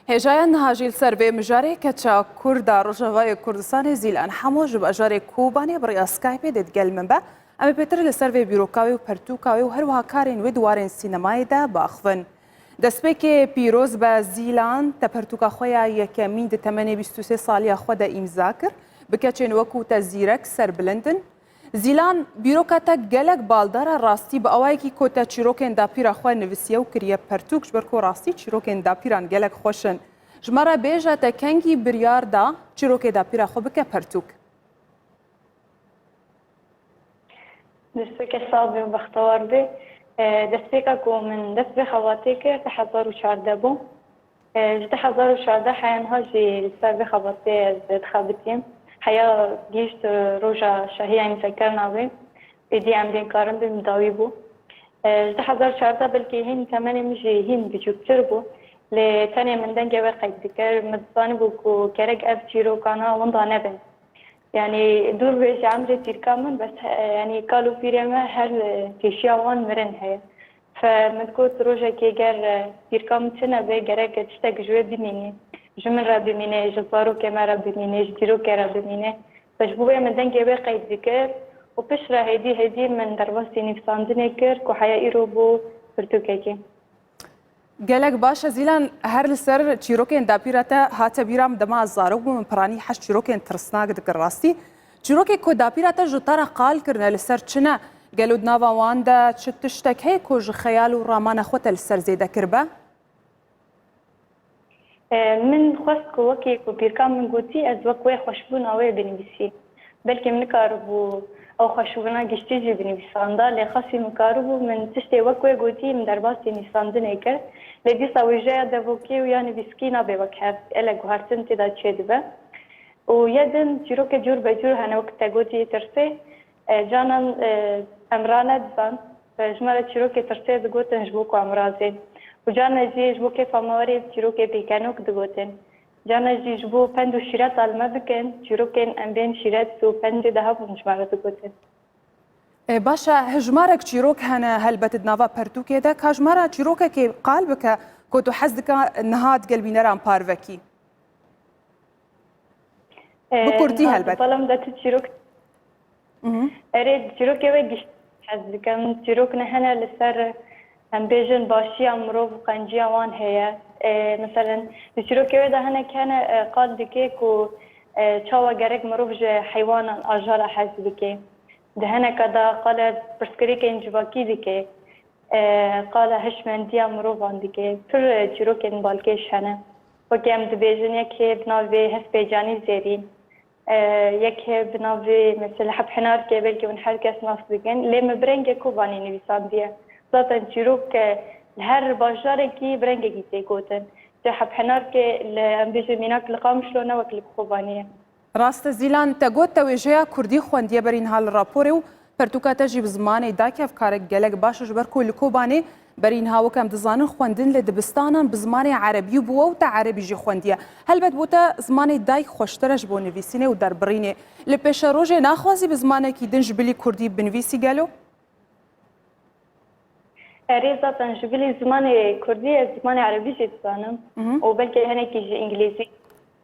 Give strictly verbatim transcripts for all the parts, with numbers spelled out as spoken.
Hêjaya niha jî li ser vê mijarê keça Kurd a Rojavayê Kurdistanê Zîlan Hemo ji bajarê Kobanê bi rêya Skypeê dê digel min be. Em ê pêtir li ser vê bîroka wê û pertûka wê û her wiha karên wê di warên sînemayê de biaxivin. Destpêkê pîroz be Zîlan, te pertûka xwe ya yekemîn di temenê bîst û sê saliya xwe de îmza kir. Bi keçên wekû te zîrek serbilind in. Zîlan, bîroka te gelek baldar e, rastî bi awayekî ku te çîrokên dapîra xwe nivisiye û kiriye pertûk, ji ber ku rastî çîrokên dapîran gelek xweş in. Ji me re bêje, te kengî biryar da çîrokê dapîra xwe bike pertûk? Destpêkê sax bê û bextewar bê. E, destpêka ku min dest vê xebatê kir, du hezar û çardeh bû. E, ji du hezar û çardeh heya niha jî li ser vê xebatê ez dixebitîm. Heya gihîşt roja şahiya îmzekerina wê, êdî em bên karin bibin dawî bû. E, ji du hezar û çardeh belkî hîn temenê min jî hîn biçûktir bû. Lê tenê min dengê wê qeyd dikir. Min dizanibû ku gerek ev çîrokana winda nebin. Yanî dûr bê ji emrê pîrka min, bes, e, yanî kal û pîrê me her, e, pêşiya wan mirin heye. Fe min digot, rojekê ger, e, pîrka min tune be, gerek tiştek ji wê bimînî. Ji min re bimîne, ji zarokê me re bimîne, ji dîrokê re bimîne. Fe ji bo wê min dengê wê qeyd dikir û piştre hêdî hêdî min derbasî nivîsandinê kir ku heya îro bû pirtûkekê. Gelek baş e Zîlan, her li ser çîrokên dapîra te hate bîra min, dema ez zarok bûm, min piranî heşt çîrokên tirsnak dikir rastî. Çîrokê ku dapîra te ji te re qal kirine, li ser çi ne? Gelo di nava wan de çi tiştek heye ku ji xeyal û ramana xwe te li ser zêde kiribe? E, min xwest ku wekî ku pîrka min gotî, ez wek wê xweşbûna wê binivîsî. Belkî min nikaribû ew xweşbûna giştî jî binivîsanda, lê xasî min karibû, min tiştê wek wê gotî, min derbasî nivîsandinê kir. Lê dîsa wêjeya devokê û ya nivîskî nabe wek hev, gelek guhertin tê de çêdibe. Û yê din çîrokê cûr be cûr hene, wek te gotî, tirsê. E, canan, e, em ranedizan. E, ji me re çîrokê tirsê digotin ji bo ku em razên. Û canan jî ji bo kêfa me werê çîrokê pêkenok digotin. Canan jî ji bo pend û şîreta li me bikin, çîrokên em bên şîret û pendê de hebûn ji me re digotin. E, baş e, hejmarek çîrok hene helbet di nava pertûkê de. Ka ji me re çîrokekê qal bike ku tu hez dike niha digel bîneran parve kî? Bi kurtî helbet. Bala min de tu çîrok. Mhm. Erê, çîrokê we gişt hez dikim. Çîrok ne hene li ser, em bêjin, başiya mirov û qenciya wan heye. E, meselen, di çîrokê we de hinek hene, e, qal dike ku, e, çawa gerek mirov ji heywanan, ajara hez bike. Di hineka de qala pirsgirêkên civakî dike. E, qala hişmendiya mirovan dike. Pir, e, çîrokên balkêş hene. Wekî em dibêjin, yek hê bi navê Hespê Canî Zêrîn, e, yek hê bi navê, mesela, Heb Hinarkê, belkî hûn her kes nas dikin. Lê min bi rengê Kobanê nivîsandiye. Zaten çîrok, e, li her bajarekî bi rengekî tê gotin. Ji Heb Hinarkê li, em bêjin, mînak li Qamişlo ne wek li Kobanê ye. Rast e Zîlan, te got te wêjeya kurdî xwendiye berî niha li raporê û pertûka te jî bi zimanê dayik e, ev karek gelek baş e, ji ber ku li Kobanê berî niha, wek em dizanin, xwendin li dibistanan bi zimanê erebî bûye û te erebî jî xwendiye. Helbet bo te zimanê dayik xweştir e ji bo nivîsînê û derbirînê. Li pêşerojê naxwazî bi zimanekî din ji bilî kurdî binivîsî gelo? Erê, zaten ji bilî zimanê kurdî ez zimanê erebî jî dizanim Mhm. û belkî hinekî ji îngilîzî.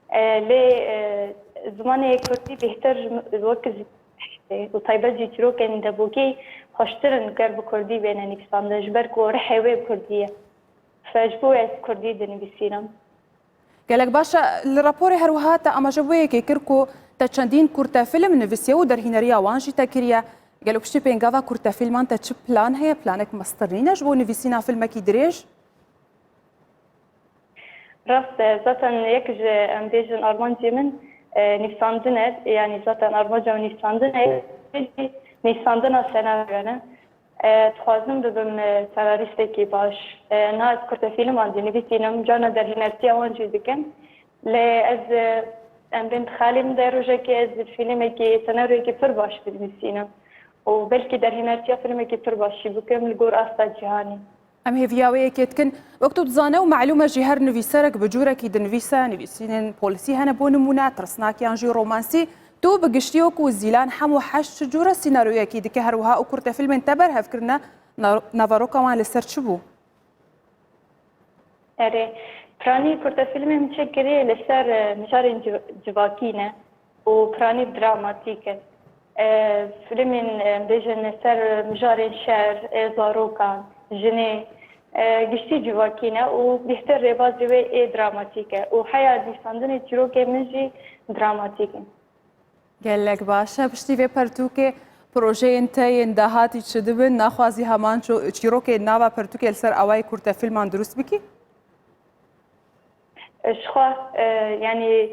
E, lê, e, zimanê kurdî bêhtir wek zi-, û taybet jî çîrokên devokî xweştir in ger bi kurdî bêne nivîsandin, ji ber ku rihê wê bi kurdî ye. Fe ji bo ez kurdî dinivîsînim. Gelek baş e. Li raporê her wiha te amaje bo yekê kir ku te çendîn kurtefilm nivîsiye û derhîneriya wan jî te kiriye. Gelo piştî pêngava kurtefilman te çi plan heye? Planek mestir nîne ji bo nivîsîna filmekî dirêj? Rast e, zaten yek ji, em bêjin, armancê min, e, nivîsandin e. Yanî zaten armanca min nivîsandin e. Nivîsandina senaryo ne. E, dixwazim bibim, e, senarîstekî baş. E, niha ez kurtefîlman dinivîsînim, carna derhînertiya wan jî dikim. Lê ez, e, em bên di xeyalê min de rojekê ez fîlmekî, senaryoyekî pir baş binivîsînim. Û belkî derhînertiya fîlmekî pir baş jî bikim li gor asta cîhanî. Em hêviya wê yekê dikin. Wek tu dizane û melûm e jî her nivîserek bi cûrekî dinivîse, nivîsînên polîsî hene bo nimûne, tirsnak yan jî romansî. Tu bi giştî wek û Zîlan Hemo Heşt çi cûre sînaryoyekî dike, her wiha û kurtefîlmên te berhev kirine, na-, naveroka wan li ser çi bû? Erê, Piranî kurtefîlmê min çêkirî li ser, e, mijarên civ-, civakî ne û piranî dramatîk e. E, Fîlmên, e, bêjin li ser mijarên şer, ê zarokan, jinê, e, giştî civakî ne û bêhtir rêbazê wê ê dramatîk e û heya nivîsandinê çîrokê min jî dramatîk in. Gelek baş e. Piştî vê pertûkê projeyên te yên dahatî çi dibin? Naxwazî heman ço-, çîrokê nava pertûkê li ser awayê kurtefîlman dirust bikî? Ji xwe, e, yanî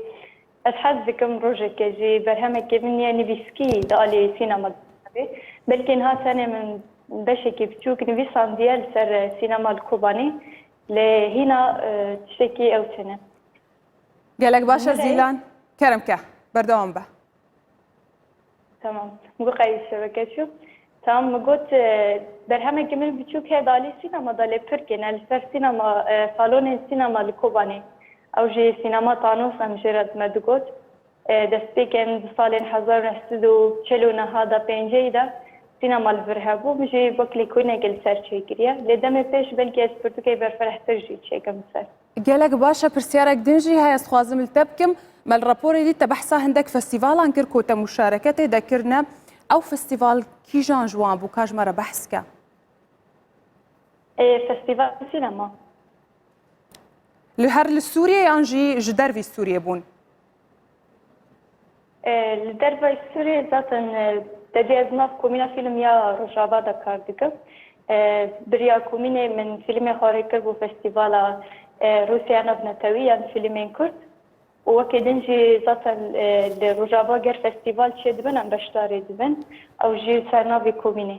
ez hez dikim rojeke jî berhemekê min ya nivîskî di alî sînema de be. Belkî niha tenê min beşekî biçûk nivîsandiye li ser, e, sînema li Kobanê. Lê hîna, e, tiştekî ew tune. Gelek baş e Min re Zîlan. Kerem ke. Berdewam be. Tamam. Min got qey şebeke çû. Tamam, min got, e, berhemeke min biçûk heye di alî sînema de lê pir kêne. Li ser sînema, e, salonên sînema li Kobanê. Ew jî sînema Tanos em jê re me digot. E, destpêkên di salên hezar û neh sed û çel û neh de pêncî de sînema li vir hebû. Min jî wek lêkolînekê li ser çêkiriye. Lê demê pêş belkî ez pirtûkê berfirehtir jî çêkim li ser. Gelek baş e, pirsiyarek din jî heye, ez dixwazim li te bikim. Me li raporê dît te behsa hindek festîvalan kir ku te muşareke tê de kirine. Ew festîval kîjan ji wan bû, ka ji me re behs ke? Ê, festîval sînema. Li her li Sûriyê yan jî ji dervî Sûriyê bûn? E, li dervayî Sûriyê zaten, e, te dî ez nav komîna fîlm ya Rojava de kar dikim. E, beriya komînê min fîlmê xwe rê kir bo festîvala, e, Rûsya Navnetewî yan fîlmên Kurd. Û wekî din jî zaten, e, li Rojava ger festîval çêdibin em beşdarî dibin. Ew jî ser navê komînê.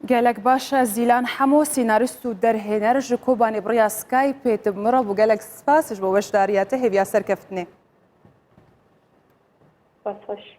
Gelek baş e. Zîlan Hemo, sînarîst û derhêner ji Kobanê bi rêya Skypeê tu bi min re bû. Gelek spas ji bo beşdariya te, hêviya serkeftinê. Spas xweş.